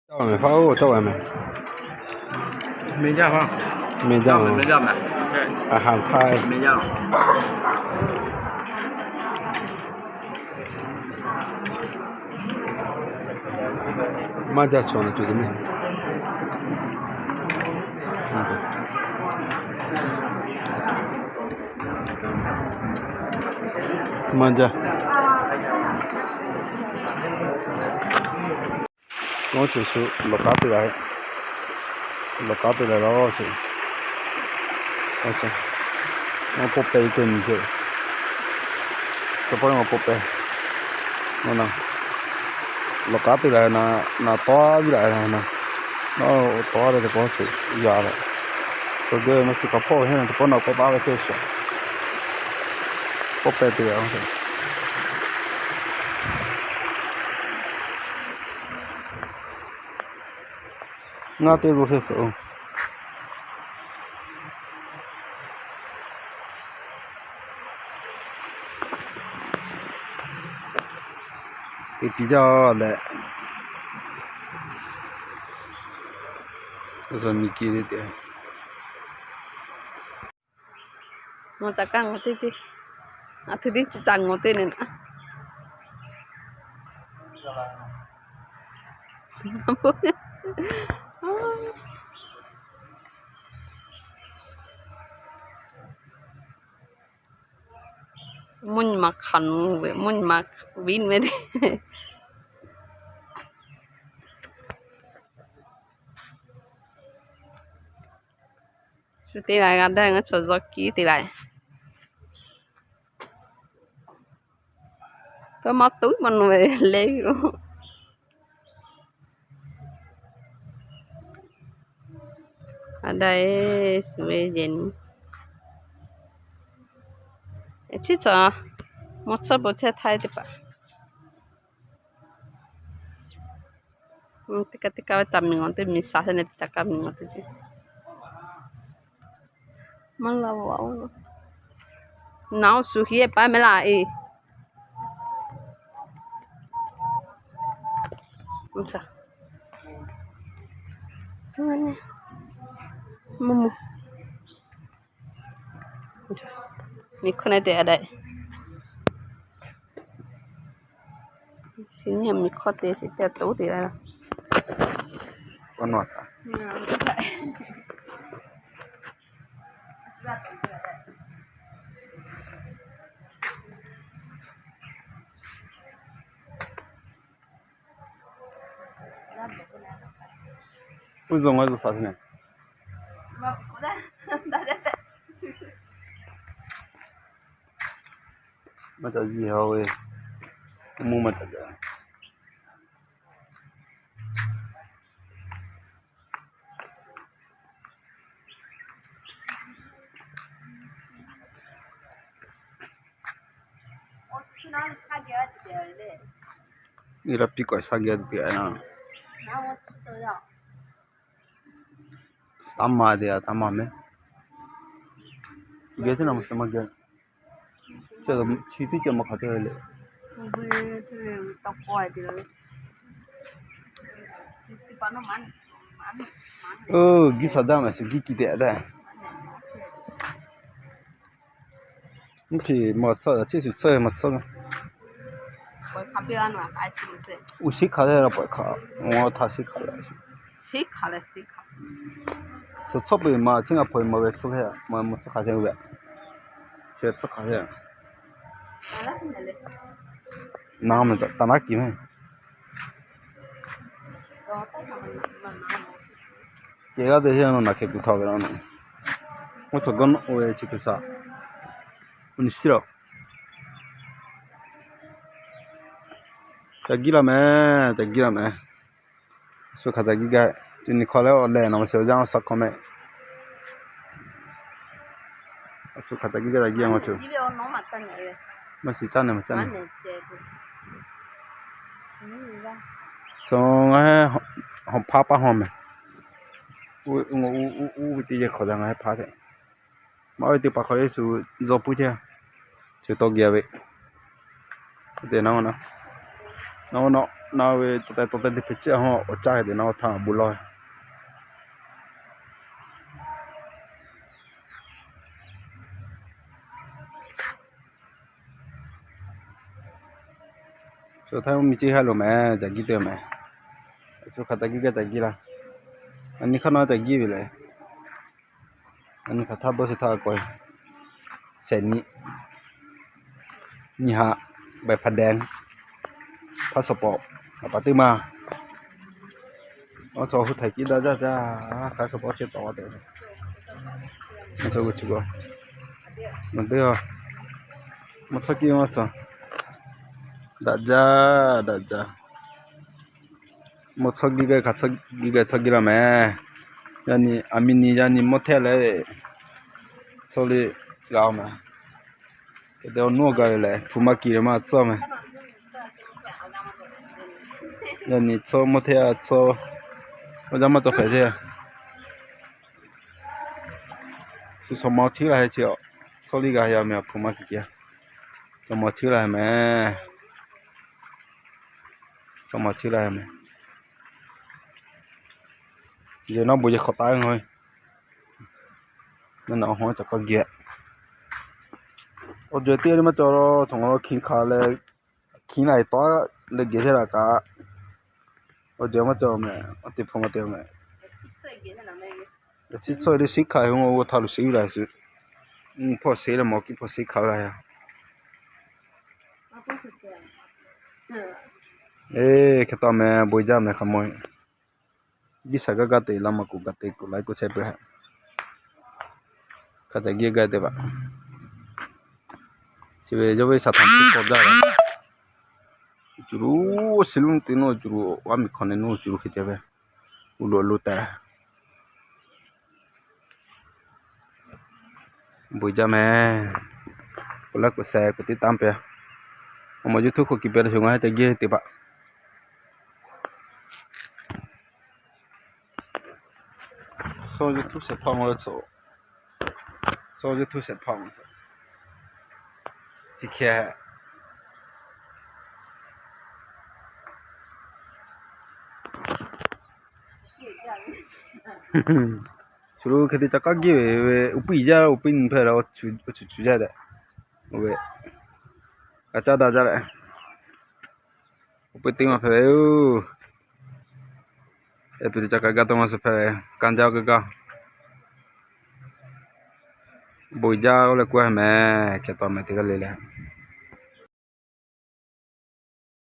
Meh hpaˇ oˇ tawˆ ve meh. Meh jaˇ, meh jaˇ meh. อาหารไทย meh jaˇ. Maˇ jaˇ chaw na tuˬ te meh. Maˇ jaˇ. Oˇ ceuˬ shu lawˬ k'aˉ te la, lawˬ k'aˉ te la la ce. Oˇ pawˆ peh teˇ nyi ce. Teˇ pawˆ maˇ pawˆ peh. Lawˬ k'aˉ te la na, na tawˇ viˉ la na, na tawˇ te teˇ pawˆ ce yaꞈ la. Tawˇ geh maˇ shiˍ hk'a hpawˇ heˆ na teˇ pawˆ na k'awꞈ taˍ ve ce shu. Pawˆ peh te la ce. Ngaˇ teˇ zo shehˍ suhˍ-oˬ. Te piˇ jaˇ leh, miˬ ki le te. Ngaˬ ca kaˇ ngaˬ teˇ ce, a htoꞈ teˇ ci ca ngaˬ teˇ ne na. Mvuhˇ nyi ma hkanˍ ve, mvuhˇ nyi ma viˉ ve teˇ. Shu te la g'a daˇ ngaˬ chaw zaw kiˉ te la. Tawˇ maˇ tuˉ maˇ nu ve le lo. A da e, shu ve yehˬ nyi. Chi cawˬ, maw tsuhˇ po chehˇ htaˇ teˇ hpaˍ. Teˇ kaˇ teˇ kaˇ ve ca miˬ ngawˬ teˇ miˬ shaˍ te ne, teˇ ca kaˇ miˬ ngawˬ teˇ ce. Maˇ la va oˬ. Naˬ oˬ shu hiˉ paˉ meh laˇ e. Mvuhˇ mvuhˇ. Miˬ hkawˇ ne te a daꞈ. Chi nyi miˬ hkawˇ te chi te toˉ te la. Uˇ zuhꞈ ngaˬ zuhꞈ shaˍ te ne. Maˇ ca ziˬ ha ve, mvuhˇ maˇ ca jaˇ. Iˉ laˇ piˇ k'awꞈ shaˉ geh te a. Taˇ ma te a, taˇ ma meh. Geh teˇ na ma sha maˇ geh. Chi teˇ ceuˬ maˇ hk'aˬ te le. Oˇ, giˇ sha daˇ meh shu giˇ ki te a te. Mvuhˇ hpeꞈ maˇ tsuhˇ, chi shu tsuhˇ maˇ tsuhˇ. Uˉ shiˉ hk'a te la pawꞈ hk'aˬ, ngaˬ htaꞈ shiˉ hk'a la. Chi tsuhˇ peuˬ maˇ, chi ngaˬ hpaw e maˇ ve tsuhˇ hk'a, maˇ tsuhˇ hk'a te ve. Chi tsuhˇ hk'a te. Naˍ meh taˍ naˉ kiˬ meh. Kehˬ g'aˇ te heˆ, nawˬ naˬ hkeh kuˬ htaꞈ ve la nawˬ. Oˇ tcuh gaˇ nawˬ oˇ ve chi kuˬ htaꞈ, oˇ nyi shiˉ la. Ca giˇ la meh, ca giˇ la meh. A shu hk'aˬ ca giˇ gaˇ, teˇ nyi hk'aw leh awˬ lehˬ nawˬ ma shiˍ awˬ yanˇ awˬ suhˍ hk'aw meh. A shu hk'aˬ ca giˇ gaˇ, ca giˇ a ngaˬ cuˬ. Maˇ shiˍ caˇ nehˬ maˇ caˇ nehˬ. Tcuh ngaˬ heh hawˬ hpaˇ paˇ hawˬ meh. Uˉ ve teˇ yehˬ hk'awꞈ daꞈ ngaˬ heh hpaˇ tehꞈ. Maˇ ve teˇ hpaˍ hk'aw le shu zaw puiˉ hteˇ. Shu tawˇ geh ve. Te na, na, na. Na ve tawˇ teh tawˇ teh teˇ hpeꞈ ciˉ a hawˉ awˬ caˇ hk'e te na awˬ htaˇ a bon lawˇ. Chaw Htaiˇ mvuhˇ miˬ ciˇ haˉ lo mehˍ, caꞈ giˇ te mehˍ. Shu hk'aˬ taꞈ giˇ gaˇ caꞈ giˇ laˇ. A nyi hk'aˇ na caꞈ giˇ ve lehˬ, a nyi hk'aˬ htaˇ beuˆ shu htaˇ k'awꞈ shehˍ nyi, nyi haꞈ, ใบผาแดง, passport, a pa teˇ maˇ. Awˬ chaw hu htaiˍ kiˇ daꞈ jaˇ jaˇ, hk'a shu pa chehˇ tawˍ a tehꞈ. Awˬ chaw g'uˇ cuˬ a, maˬ teˇ a, maˬ tcuhˉ kiˇ maˇ tcuhˉ, daꞈ jaˇ, daꞈ jaˇ. Maˬ tcuhˉ giˇ gaˇ hk'a tcuhˉ giˇ gaˇ tcuhˉ giˇ laˇ mehˍ. Yaˇ nyi a miˇ nyi yaˇ nyi mawˇ hteˇ leh, tcuhˉ le g'a mehˍ. Hk'e te awˬ nuˉ awˬ gaˬ ve lehˬ, hpu maˇ kiˬ leh maˇ tcuhˉ mehˍ. Yaˇ nyi tcuhˉ mawˇ hteˇ a tcuhˉ, awˬ jaˇ maˇ cawˬ hpehꞈ hteˇ. Shu shawˍ maw chiˉ la heh chi a, tcuhˉ liˇ g'a yaˇ mehˍ, a hpu maˇ kiˬ kiˬ a. Shawˍ maw chiˉ la heh mehˍ. Shawˍ maw chiˉ la heh mehˍ. Yehˬ naˉ bon yehˬ hk'awꞈ taˍ ve ngaˬ hui. Naˬ naˬ awˬ hawˉ cawˬ k'aw geh. Awˬ jehˬ teˇ g'aˇ maˇ cawˬ la, cawˬ ngaˬ la hkiˬ hkanˍ leh, hkiˬ la e tawˉ leh geh chehˇ la kaꞈ, awˬ jehˬ maˇ cawˬ mehˍ, awˬ te hpaw maˇ te mehˍ. Chi tcuhˉ e le shiˉ hkanˍ e hu a g'aw htaˇ lo shiˉ la shu. Hpawˇ sheˍ leh mawˬ kiˇ hpawˇ sheˍ hkanˍ la yaˇ. Eˬ, hk'e taw mehˍ, bon jaˇ mehˍ hk'a mawˇ. Biˇ shaˍ gaˇ gaˇ te laˇ maˇ k'oˆ, gaˬ te k'oˆ laiˉ k'oˆ chehˇ peuˬ. Hk'a ca giˇ gaˇ te baˬ. Chi ve yawˇ ve shaˍ htaꞈ tiˉ paw jaˇ ve, cuˬ ruˬ shiˍ luˇ te naˇ, cuˬ ruˬ vaˇ miˬ hkawꞈ ne naˇ, cuˬ ruˬ hk'e ceh ve, uˬ loꞈ loꞈ tehꞈ. Bon jaˇ mehˍ. K'oˆ laiˉ k'oˆ sheh k'oˆ tiˉ tanˇ pehˍ. Awˬ ma YouTube hk'oˆ kiˬ pehˍ leh sho ngaˬ hui ca giˇ te baˬ. Sawˇ YouTube shehˍ hpaˇ ma leh tcuhˉ, sawˇ YouTube shehˍ hpaˇ ma tcuhˉ, chi hkeh Shu lo hk'e te ca k'aˉ giˇ ve, uˉ piˇ jaˇ, uˉ piˇ nyi hpehꞈ leh, awˬ cuˬ cuˬ jaˇ tehꞈ, oˇ ve, ka caˇ daꞈ jaˇ leh, uˉ piˇ teˇ maˬ hpehꞈ ve yoˬ. Eˬ, tuˬ te ca kaꞈ gaˇ taw maˇ suh hpehꞈ ve, kanˇ jaˇ gaˇ gaˇ. Bon jaˇ oˇ leh k'oˆ a mehˍ, hkeh taw mehˍ teˇ g'aˇ le leh.